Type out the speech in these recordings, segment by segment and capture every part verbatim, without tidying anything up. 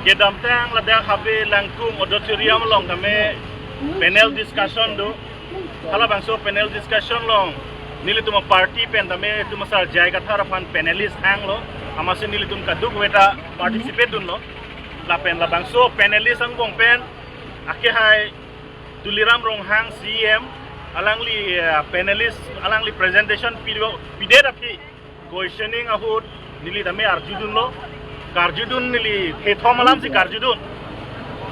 Kedamtang ladak habe Langkung auditorium along tame panel discussion do. Halabangso panel discussion along nelitum aparty pen tame itum asar J I Kathar aphan panelist hanglo. Amatsi nelitum kadokave ta participate dunlo. Lapen labangso panelist angbong pen akehai Tuliram Ronghang C E M, alangli, eh, panelist, alangli presentation pido, pidet aphi questioning ahut neli tame arjudunlo. Karjudun neli thethom alamsi karjudun.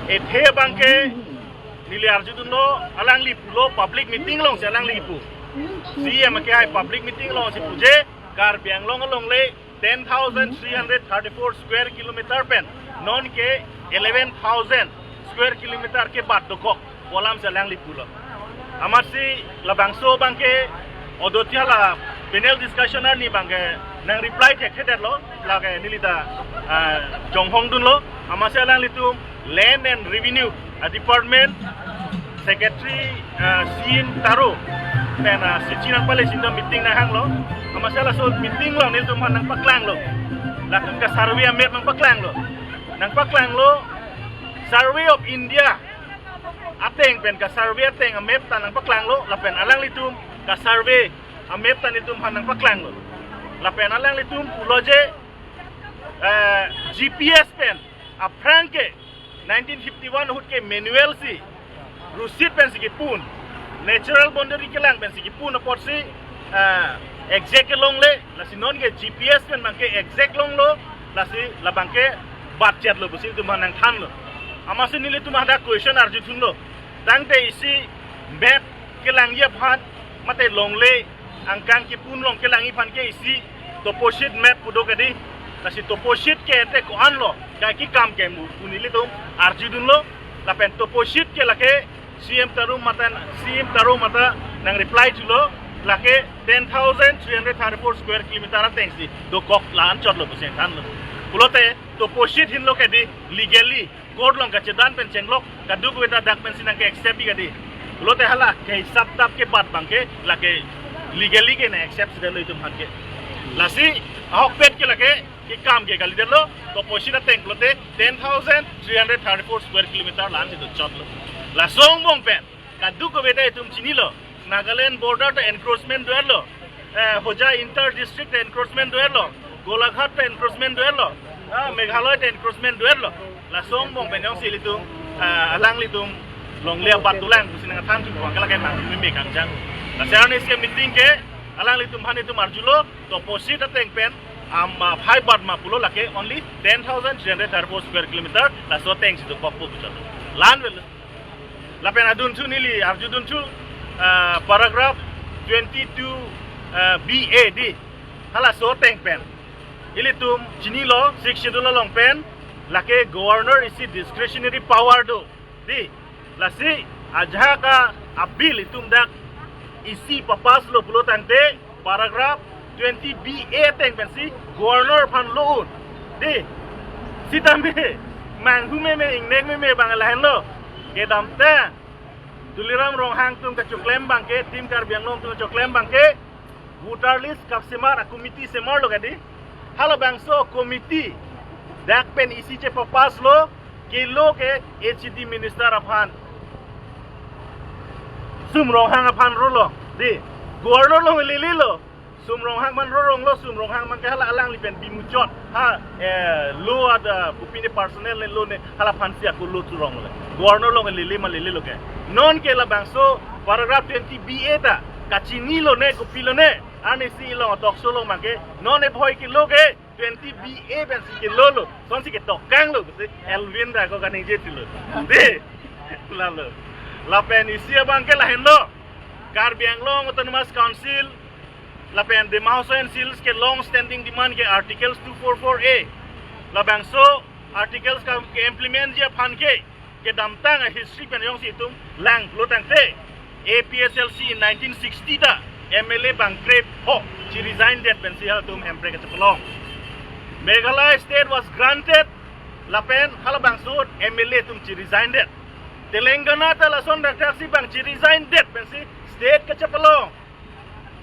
Ethe abangke neli arjudunlo, alangli pulo public meeting alongsi alangli pu. C E M akehai public meeting alongsi pu je Karbi Anglong alongle ten thousand three hundred thirty-four square kilometer pen nonke eleven thousand square kilometer ke bat dokok pu alamsi alangli pulo. Amatsi labangso abangke auditorium la panel discussion arni abangke nang reply thekthedetlo, lake neli ta, ah, jonghong dunlo. Amatsi alanglitum Land and Revenue, ah, Department Secretary, ah, C M Taro pen, ah, Sachin Nangpale si do meeting nanghanglo. Amatsi laso meeting along nelitum aphan nangpaklanglo. Latum ka survey amap nangpaklanglo. Nangpaklanglo Survey of India ateng pen ka survey ateng amap ta nangpaklanglo. Lapen alanglitum ka survey amap ta nelitum aphan nangpaklanglo. Lapen alanglitum pulo je, eh, G P S pen aphrang ke nineteen fifty-one ahut ke manual si, rusit pensi kipun, natural boundary kelang pensi kipun apotsi, ah, exact kelongle, lasi nonke G P S pen abangke exact longlo, lasi labangke bat chetlo pusi itum aphan nangthanlo. Amatsi nelitum hadak question arjuthunlo. Tangte isi map kelangji aphan mate longle angkang kipun along kelangji aphan ke isi topo sheet map pu do kedi. Lasi topo sheet ke ante ko-anlo, kai kekam ke mu pu nelitum arjudunlo. Lapen topo sheet ke lake C M Taro mate, C M Taro mate nang reply thulo, lake ten thousand three hundred thirty-four square kilometer atengsi dokok, la-an chotlo pusi nangthanlo. Pulote topo sheet henlo kedi, legally court along kachedan pen chenglok, kadokave ta dak pensi nangke-accept ji kedi. Pulote hala ke hisap tap ke bat abangke lake legally ke nang-accept si detlo itum aphan ke. Lasi ahokpet ke lake kekam ke kalidetlo, topo sheet ateng pulote ten thousand three hundred thirty-four square kilometer la-ansi dochotlo. Laso angbong pen kadokave ta itum chinilo, Nagaland border ta encroachment do-etlo, eh, Hojai inter district ta encroachment do-etlo, Golaghat ta encroachment do-etlo, ah, Meghalaya ta encroachment do-etlo. Laso angbong pen jongsi ilitum, ah, alanglitum longle abat dolang pusi nangthan thu abangke lake mang meme kangjang. Lasi arni isi meeting ke alanglitum aphan itum arjulo, topo sheet ateng pen am, ah, phai bat ma pulo, lake only ten thousand three hundred thirty-four square kilometer laso atengsi dokokpo pu chot. La-an avelo. Lapen adunthu neli arjudun thu, ah, paragraph twenty-two, ah, B A di. Halaso ateng pen ilitum chinilo, Sixth Schedule along pen lake governor isi discretionary power do di. Lasi ajahak a-bill itum dak isi papass lo pulo tangte paragraph twenty B A ateng pensi governor aphan lo-un di. Sitame manghu meme, ingnek meme abang lahenlo. Kedamtang Tuliram Ronghang atum kachoklem abangke, Team Karbi Anglong atum kachoklem abangke voter list kapsemat a-committee semarlo kedi. Halabangso committee dak pen isi chepapass lo, kelo ke H A D minister aphan, Sum Ronghang aphan rolo di. Governor along lelelo. Sum Ronghang aphan roronglo, Sum Ronghang abangke hala alangli pen bimuchot. Ha, eh, lo ada bupine personal ne lo ne, hala aphansi ako lo choronglo. Governor along lele ma lelelo ke. Nonke labangso paragraph twenty B A ta kachinilo ne, kopilo ne, arnisi along talk show along abangke non ebhoi kelo ke twenty B A pensi kelolo, sonsi ketokanglo pusi Elwin ta ako kaningje thulo. Di, lalo. Lapen isi abangke lahenlo, Karbi Anglong Autonomous Council lapen Dima Hasao and Hills ke long standing demand ke Articles two four four A. Labangso articles ke, ke-implement ji aphan ke kedamtang a-history pen jongsi itum lang pulo tangte, A P H L C in nineteen sixty ta M L A bang krepho chi-resign det pensi halatum hemprek kachepalong. Meghalaya state was granted, lapen halabangso M L A atum chi-resign det. Telangana ta lason dakdaksi bang chi-resign det pensi state kachepalong.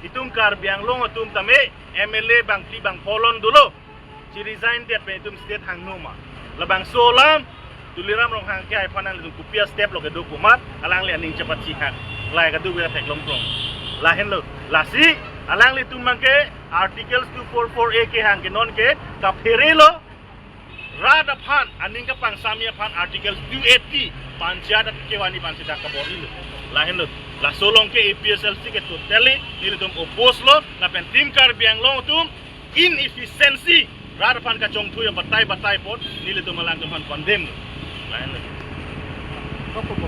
Itum Karbi Anglong atum tame M L A bangphli bangpholon dolo. Chi-resign det pen itum state hangno ma? Labangso alam Tuliram Ronghang ke hai aphan nanglitum kopi a-step lo kedo komat, alangli aning chepachihak. Lahai kadokave theklong krong. Lahenlo. Lasi alanglitum abangke Articles two four four A kehang ke non ke kaphere lo. Rat aphan aning kapangsami aphan Articles two eighty, Panchayat Act kevangji aphan seta kabor-ilo. Lahenlo. Laso along ke A P H L C ke totally nelitum oppose lo, lapen Team Karbi Anglong atum inefficiency, rat aphan kachongthui abatai batai apot nelitum alangtum aphan condemn lo. Lahenlo.